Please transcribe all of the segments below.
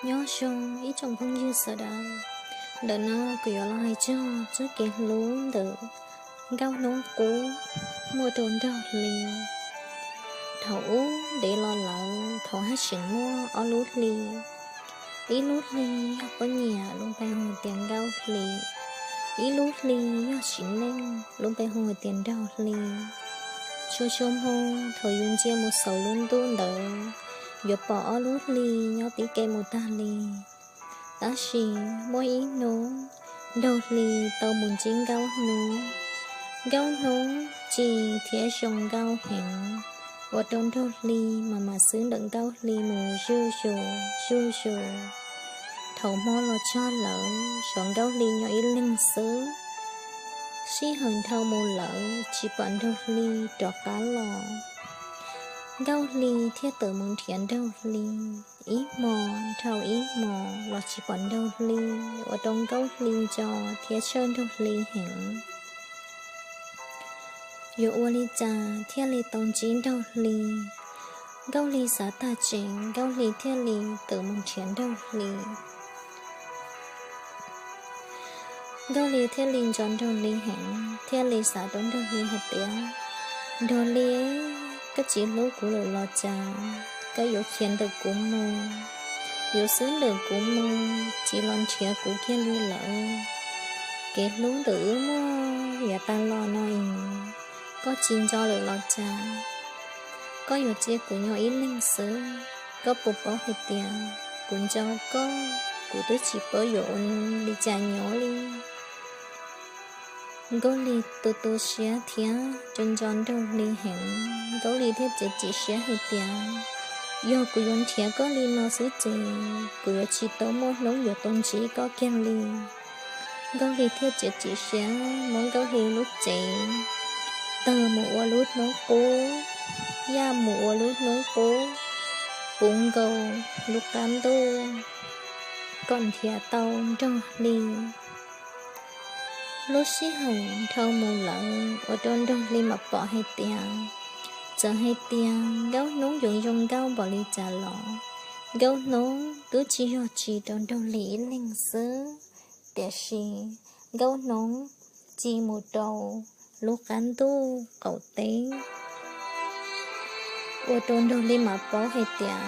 Nyob zoo ib tsoom phooj ywg sawv daws, ntawm no kuv yuav los hais txog txoj kev hlub ntawm Nkauj Hnub Qub muaj rau Nraug Hli. Thaum ub ntev los lawm, thaum haj tseem muaj ob lub hli, ib lub hli yog poj niam lub npe hu tias Nkauj Hli, ib lub hli yog txiv neej lub npe hu tias Nraug Hli. Txhua txhua hmo thaum yus ntsia mus saum lub ntuj ntawd, yuav pom ob lub hli nyob tib ke mus tag li. Tab sis muaj ib hnub, Nraug Hli tau mus ntsib Nkauj Hnub. Nkauj Hnub ci thiab zoo nkauj heev, ua rau Nraug Hli mas mam xwb ntawm Nkauj Hli mus zuj zus zuj zus. Thaum hmo los txog lawm, xyov Nkauj Hli nyob ib leeg xwb. Sij hawm dhau mus lawm tsis pom Nraug Hli rov qab los. Nkauj Hli thiaj tawm mus nrhiav Nraug Hli. Ib hmo dhau ib hmo los tsis pom Nraug Hli, ua rau Nkauj Hli ntxhov thiab txhawj Nraug Hli heev. Yuav ua li cas thiaj li tau ntsib Nraug Hli? Nkauj Hli xav tag tsees, Nkauj Hli thiaj li tawm mus nrhiav Nraug Hli. Nkauj Hli thiaj li ntxhov Nraug Hli heev, thiaj li xav rau Nraug Hli hais tias, Nraug Hli, koj tsis hlub kuv lawm los cas? Koj yuav khiav ntawm kuv mus, yuav xub ntawm kuv mus, tsis los nrhiav kuv kiag li lawm. Kev hlub ntawm wb muaj yav tas los no es koj tsis ntxhov lawm los cas? Koj yuav cia kuv nyob ib leeg xwb, koj puas paub hais tias kuv ntxhov koj, kuv twb tsis paub yuav ua li cas nyob li. Nkauj Hli tu tu siab thiab ntxhov ntxhov Nraug Hli heev, Nkauj Hli thiaj txiav txim siab hais tias, Yog kuv yuav nrhiav koj li no xwb ces kuv yuav tsis tau muaj hnub yuav tau ntsib koj kiag li. Nkauj Hli thiaj txiav txim siab muab Nkauj Hli lub cev tawg mus ua lub hnub qub, yaj mus ua lub hnub qub, puv nkaus lub qab ntuj kom nrhiav tau Nraug Hli. Lub sij hawm dhau mus lawm ua rau Nraug Hli mam pom hais tias, txawm hais tias Nkauj Hnub yuav zoo nkauj npaum li cas los Nkauj Hnub twb tsis yog tsis rau Nraug Hli ib leeg xwb, tiam sis Nkauj Hnub ci mus rau lub qab ntuj qaum teb, ua rau Nraug Hli mam paub hais tias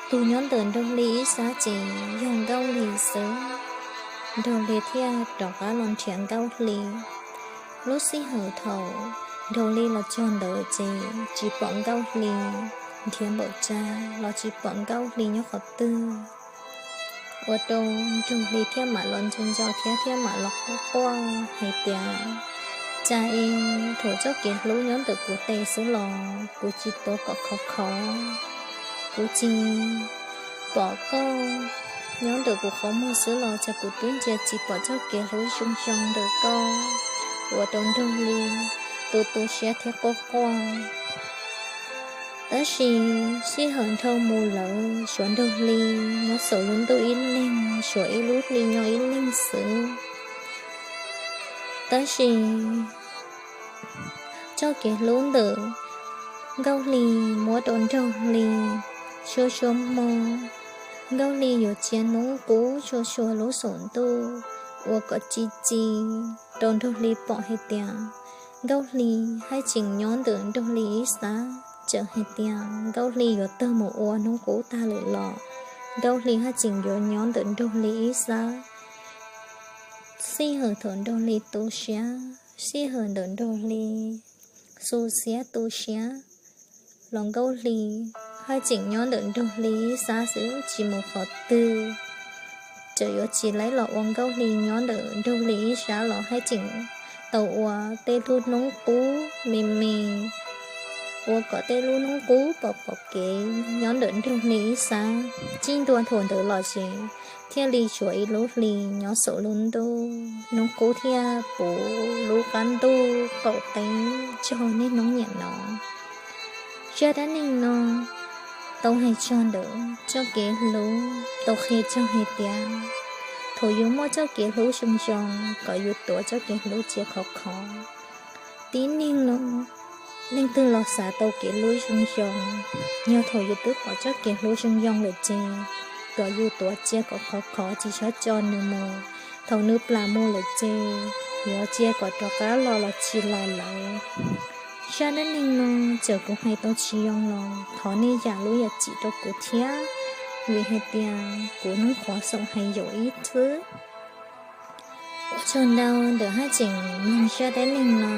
tus nyob ntawm Nraug Hli ib sab ces yog Nkauj Hli xwb. Nraug Hli thiaj rov qab los nrhiav Nkauj Hli. Lub sij hawm thaum Nraug Hli los txog ntawd ces tsis pom Nkauj Hli, nrhiav npaum cas los tsis pom Nkauj Hli nyob qhov twg. Ua rau Nraug Hli thiaj mam los ntxhov ntxhov thiab thiaj mam los quaj quaj hais tias, cas es thaum txoj kev hlub nyob ntawm kuv tes xwb los kuv tsis tuav kom khov kho, kuv tsis pom koj nyob ntawm kuv qhov muag xwb los cas kuv twb ntsia tsis pom txoj kev hlub zoo zoo ntawm koj. Ua rau Nraug Hli tu tu siab thiab quaj quaj. Tab sis sij hawm dhau mus lawm, suav Nraug Hli nyob saum lub ntuj ib leeg, suav ib lub hli nyob ib leeg xwb. Tab sis txoj kev hlub ntawm Nkauj Hli muab rau Nraug Hli, txhua txhua hmo Nkauj Hli yuav txia hnub qub txhua txhua lub saum ntuj, ua kom ci ci rau Nraug Hli pom hais tias Nkauj Hli haj tseem nyob ntawm Nraug Hli ib sab. Txawm hais tias Nkauj Hli yuav tawg mus ua hnub qub tag lawm los Nkauj Hli haj tseem yuav nyob ntawm Nraug Hli ib sab. Sij hawm thaum Nraug Hli tu siab, sij hawm ntawm Nraug Hli xu siab tu siab los Nkauj Hli haj tseem nyob ntawm Nraug Hli ib sab xwb tsis mus qhov twg. Txawm yuav tsis laib los ua Nkauj Hli nyob ntawm Nraug Hli ib sab los haj tseem tau ua tej lub hnub qub me me, ua kom tej lub hnub qub pom pom kev nyob ntawm Nraug Hli ib sab. Txij ntua thaum ntawd los ces thiaj li tshuav ib lub hli nyob saum lub ntuj, hnub qub thiaj puv lub qab ntuj qaum teb txog niaj hnub niam no. Zaj dab neeg no tau hais txog ntawm txoj kev hlub, tau qhia txog hais tias thaum yus muaj txoj kev hlub zoo zoo kom yus tuav txoj kev hlub tsis khov kho. Tib neeg no Leej twg los xav tau kev hlub zoo zoo, yog thaum yus twb pom txoj kev hlub zoo zoo lawm ces kom yus tuav cia kom khov khov tsis txhob tso nws mus. Thaum nws plam mus lawm ces yuav cia kom rov qab los los tsis los lawm. Zaj dab neeg no txawm kuv hais tau tsis zoo los thov nej zam lub zam txim rau kuv thiab, vim hais tias kuv nyuam qhuav xav hais yus ib txwm. Ua tsaug ntau ntawm haj tseem mloog zaj dab neeg no.